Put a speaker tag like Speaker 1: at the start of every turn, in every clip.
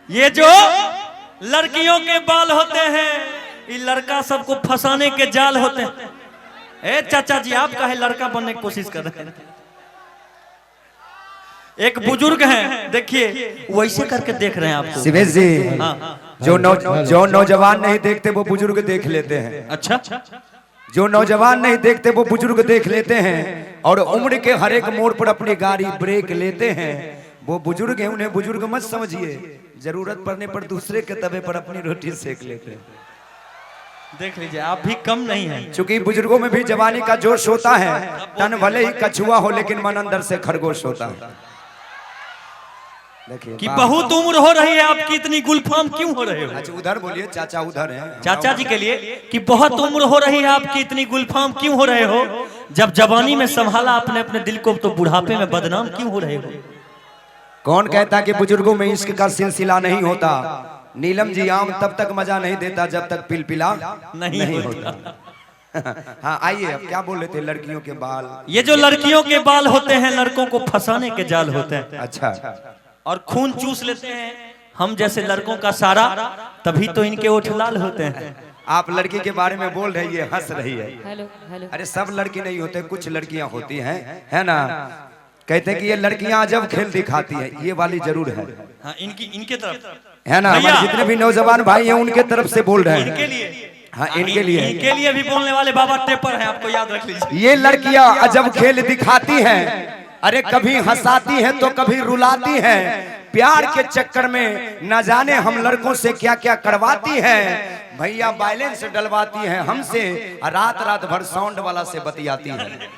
Speaker 1: ये जो लड़कियों के बाल होते हैं, ये लड़का सबको फंसाने के जाल होते हैं। ए चाचा जी, आप काहे लड़का बनने की कोशिश कर रहे हैं? एक बुजुर्ग हैं, देखिए वैसे करके देख रहे हैं आपको।
Speaker 2: शिवेश जी,
Speaker 1: हाँ।
Speaker 2: जो नौजवान नहीं देखते वो बुजुर्ग देख लेते हैं।
Speaker 1: अच्छा।
Speaker 2: जो नौजवान नहीं देखते वो बुजुर्ग देख लेते हैं और उम्र के हर एक मोड़ पर अपनी गाड़ी ब्रेक लेते हैं। वो बुजुर्ग हैं, उन्हें बुजुर्ग मत समझिए। जरूरत पड़ने पर दूसरे के तवे पर अपनी रोटी सेक लेते हैं।
Speaker 1: देख लीजिए, आप भी कम नहीं हैं।
Speaker 2: चूंकि बुजुर्गों में भी जवानी का जोश होता है। तन भले ही कछुआ हो, लेकिन मन अंदर से खरगोश होता है। देखिए
Speaker 1: कि
Speaker 2: वाह।
Speaker 1: बहुत उम्र हो रही है आपकी, इतनी गुलफाम क्यों हो रहे हो?
Speaker 2: अच्छा, उधर बोलिए, चाचा उधर हैं।
Speaker 1: चाचा जी के लिए कि बहुत उम्र हो रही है आपकी, इतनी गुलफाम क्यों हो रहे हो? जब जवानी में संभाला आपने अपने दिल को, तो बुढ़ापे में बदनाम क्यों हो रहे हो?
Speaker 2: कौन कहता कि बुजुर्गों में इश्क का सिलसिला नहीं होता? नीलम जी, आम तब तक मजा नहीं देता जब तक पिलपिला
Speaker 1: नहीं
Speaker 2: नहीं होता। हाँ, आइए, अब क्या बोल रहे थे? लड़कियों के बाल।
Speaker 1: ये जो लड़कियों के बाल होते हैं, लड़कों को फंसाने के जाल होते हैं।
Speaker 2: अच्छा।
Speaker 1: और खून चूस लेते हैं हम जैसे लड़कों का सारा, तभी तो इनके ओठ लाल होते हैं।
Speaker 2: आप लड़की के बारे में बोल रही है, हंस रही है।
Speaker 3: Hello hello.
Speaker 2: अरे, सब लड़की नहीं होते, कुछ लड़कियां होती हैं, है ना? कहते हैं कि ये लड़कियां अजब खेल दिखाती हैं, ये वाली जरूर है।
Speaker 1: हाँ, इनकी इनके तरफ।
Speaker 2: है ना?
Speaker 1: भैया।
Speaker 2: हमारे जितने भी नौजवान भाई हैं, उनके तरफ से बोल रहे
Speaker 1: इनके
Speaker 2: हैं।
Speaker 1: लिए।
Speaker 2: हाँ, इनके लिए।
Speaker 1: इनके लिए भी बोलने वाले बाबा टेपर हैं, आपको याद रख लीजिए।
Speaker 2: ये लड़कियां अजब खेल दिखाती हैं, अरे कभी हंसाती हैं तो कभी रुलाती हैं। प्यार के चक्कर में न जाने हम लड़कों से क्या क्या करवाती हैं। भैया, बैलेंस डलवाती हैं हमसे, रात रात भर साउंड वाला से बतियाती हैं।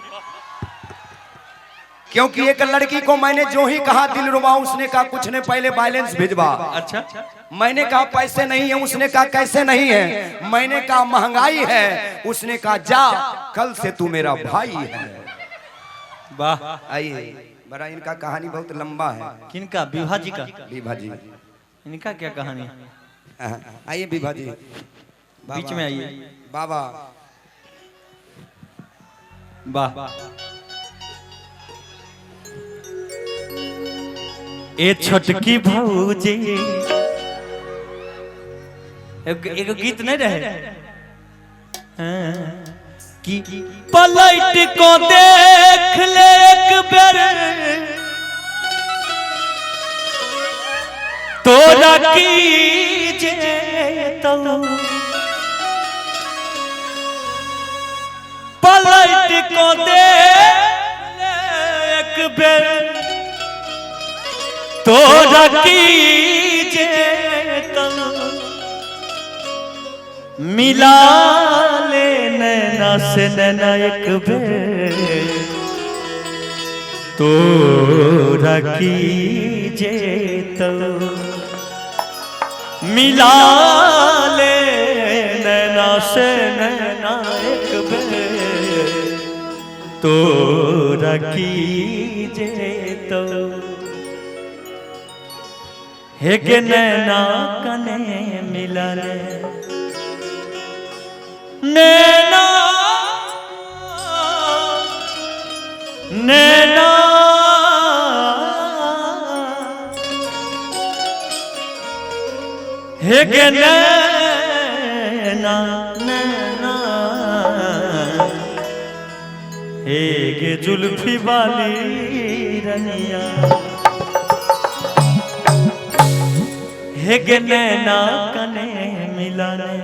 Speaker 2: क्योंकि एक लड़की को मैंने जो ही कहा दिलरुबा, उसने कहा कुछ ने पहले बैलेंस भिजवा।
Speaker 1: अच्छा।
Speaker 2: मैंने कहा पैसे नहीं है। उसने कहा कैसे नहीं है? मैंने कहा महंगाई है। उसने कहा जा, कल से तू मेरा भाई है।
Speaker 1: वाह।
Speaker 2: आइए, बड़ा इनका कहानी बहुत लंबा है।
Speaker 1: किनका? विभा जी का?
Speaker 2: विभा जी।
Speaker 1: इनका क्या कहानी है?
Speaker 2: हाँ, आइए विभा जी बाबा।
Speaker 1: बीच में आइए।
Speaker 2: बाबा।
Speaker 1: वाह। ए छोटकी भौजी, एगो एगो गीत नहीं रहे? हाँ, कि पलट को देख ले एक बेर, तोरा की जेतौ। पलट को देख ले एक बेर, तोरा की जेतौ। मिला ले नैना से नैना एक बेर, तोरा की जेतौ। मिला ले नैना से नैना एक बेर, तोरा की जेतौ। हे गे नैना, कने मिला ले नैना, नैना, हे गे नैना, नैना, हे गे जुल्फी वाली रनिया, हे गे नैना, कने मिला ले।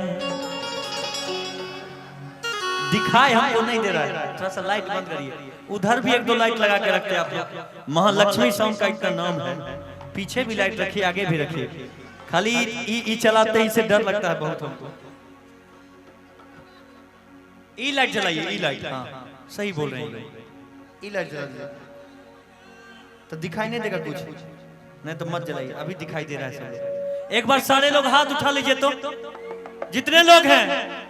Speaker 1: दिखाई हमको नहीं दे रहा है, थोड़ा सा लाइट बंद करिए। उधर भी एक दो लाइट लगा के रखते हैं आप लोग। महालक्ष्मी साउंड का इतना नाम है, पीछे भी लाइट रखिए, आगे भी रखिए। खाली ई ई चलाते ही इसे डर लगता है बहुत हमको। ई लाइट जलाइए, ई लाइट। हाँ, सही बोल रहे हैं, ई लाइट जला दीजिए तो दिखाई नहीं देगा कुछ। नहीं तो मत जलाइए। अभी दिखाई दे रहा है सब। एक बार सारे लोग हाथ उठा लीजिए तो, जितने लोग हैं,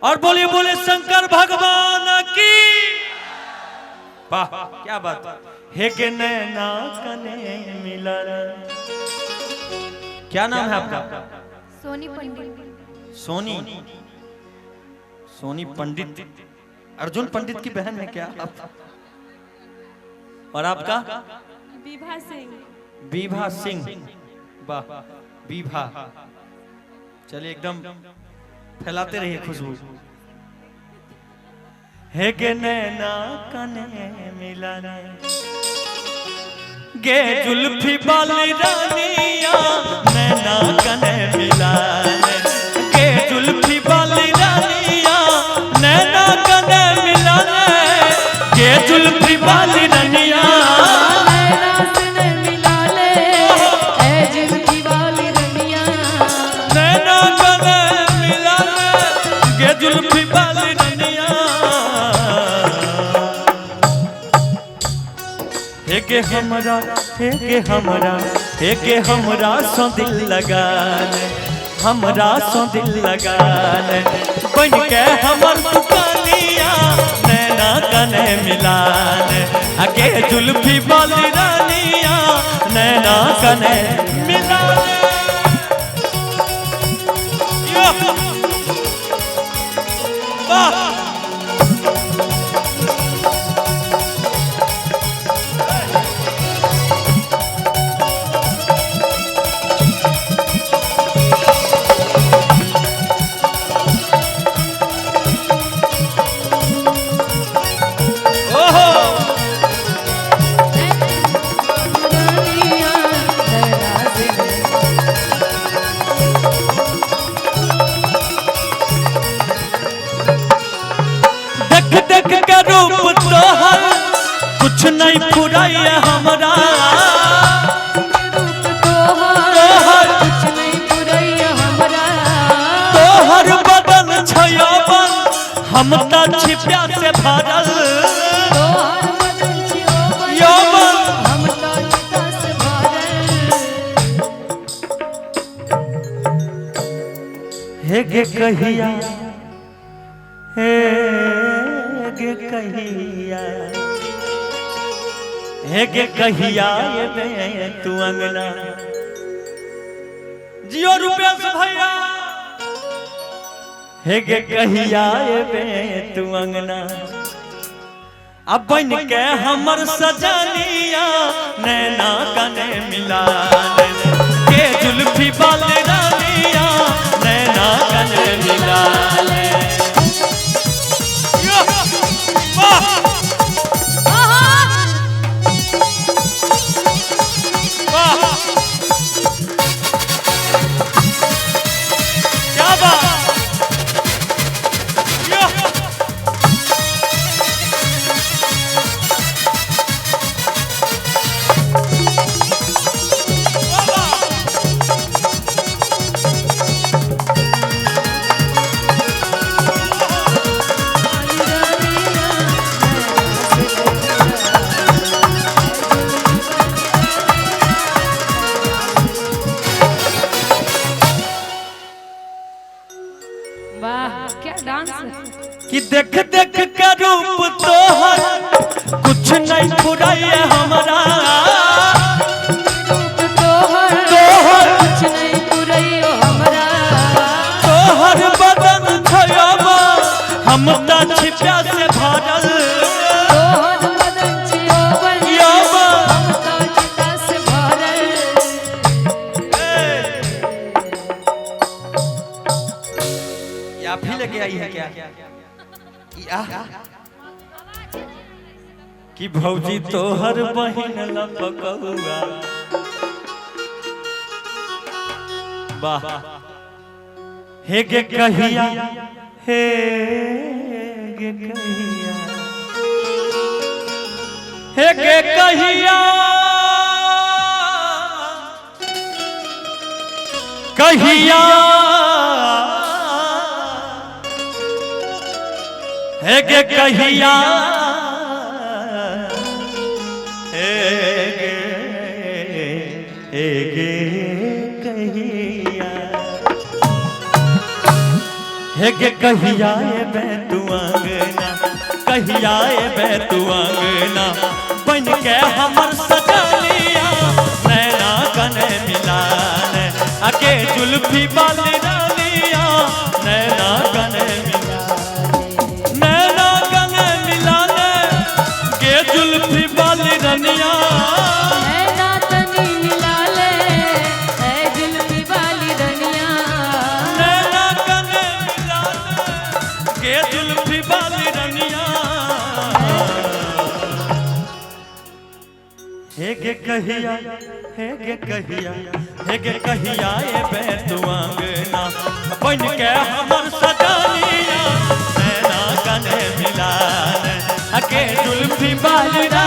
Speaker 1: और बोलिए, बोले शंकर भगवान की। वाह, क्या बात है के नैना कने मिला रे। क्या नाम है आपका?
Speaker 3: सोनी पंडित।
Speaker 1: सोनी, सोनी पंडित, अर्जुन पंडित की बहन है क्या आप? और आपका?
Speaker 4: विभा सिंह।
Speaker 1: विभा सिंह। वाह विभा, चलिए एकदम फैलाते रहिए खुशबू। हे गे नैना कने मिलाने गे जुल्फी वाली रानिया, नैना कने मिलाने गे जुल्फी वाली रानिया, नैना कने मिलाने गे जुल्फी वाली रानिया,
Speaker 4: नैना से मिला ले ऐ जुल्फी वाली रनिया,
Speaker 1: नैना कने मिलाने गे जुल्फी वाली रानिया। हे गे हमरा, हे गे हमरा, हे गे हमरा सो दिल लगाने, हमरा सो दिल लगाने, बन के हमर दुकानिया, नैना कने मिलाने अगे जुल्फी वाली रानिया, नैना कने मिलाने। यो! वाह! ओहो!
Speaker 4: रनिया, नैना से
Speaker 1: देख देख के रूप तोहर कुछ नहीं फुराइए हमरा,
Speaker 4: रूप तोहर कुछ नहीं पुरैया हमरा,
Speaker 1: तोहर बदन छयबन हम त छिप्या से भरल,
Speaker 4: तोहर बदन छियोबन
Speaker 1: यौवन।
Speaker 4: हम तो चिता से भरल।
Speaker 1: हे गे कहिया, हे गे कहिया, हे गे कहिया एबे तू अंगना। जियो रुपेश भैया, हे गे कहिया एबे तू अंगना, अब बन के हमर सजनिया, नैना कने मिलाने के जुल्फी वाले रानिया, नैना कने मिलाने। यो! वाह! वाह! क्या बात! यो!
Speaker 4: वाह क्या डांस है।
Speaker 1: कि देख देख के रूप तोहर कुछ नहीं फुराइए हमरा,
Speaker 4: रूप तोहर
Speaker 1: तोहर
Speaker 4: कुछ नहीं पुरैया हमरा,
Speaker 1: तोहर बदन छयबा हम त छिप्या से भरल,
Speaker 4: तोहर बदन छियोबन
Speaker 1: यौवन।
Speaker 4: हम तो चिता से भरल।
Speaker 1: या भी लेके आई है क्या या? कि भौजी तोहर बहिन लपकौआ। वाह! हे गे कहिया, हे गे कहिया, हे गे कहिया, कहिया, हे गे कहिया, हे गे, हे गे कहिया, हे गे कहिया एबे तू अंगना, कहिया एबे तू अंगना, बन के हमर सजनिया, नैना कने मिलाने अके जुल्फी वाली रानिया, नैना कने मिलाने, नैना कने मिलाने के जुल्फी वाली रनिया,
Speaker 4: नैना तनी मिला ले ऐ
Speaker 1: कहिया, हे गे कहिया, हे गे कहिया एबे तू अंगना बन के हमर सजनिया, नैना कने मिलान अके जुल्फी बाल।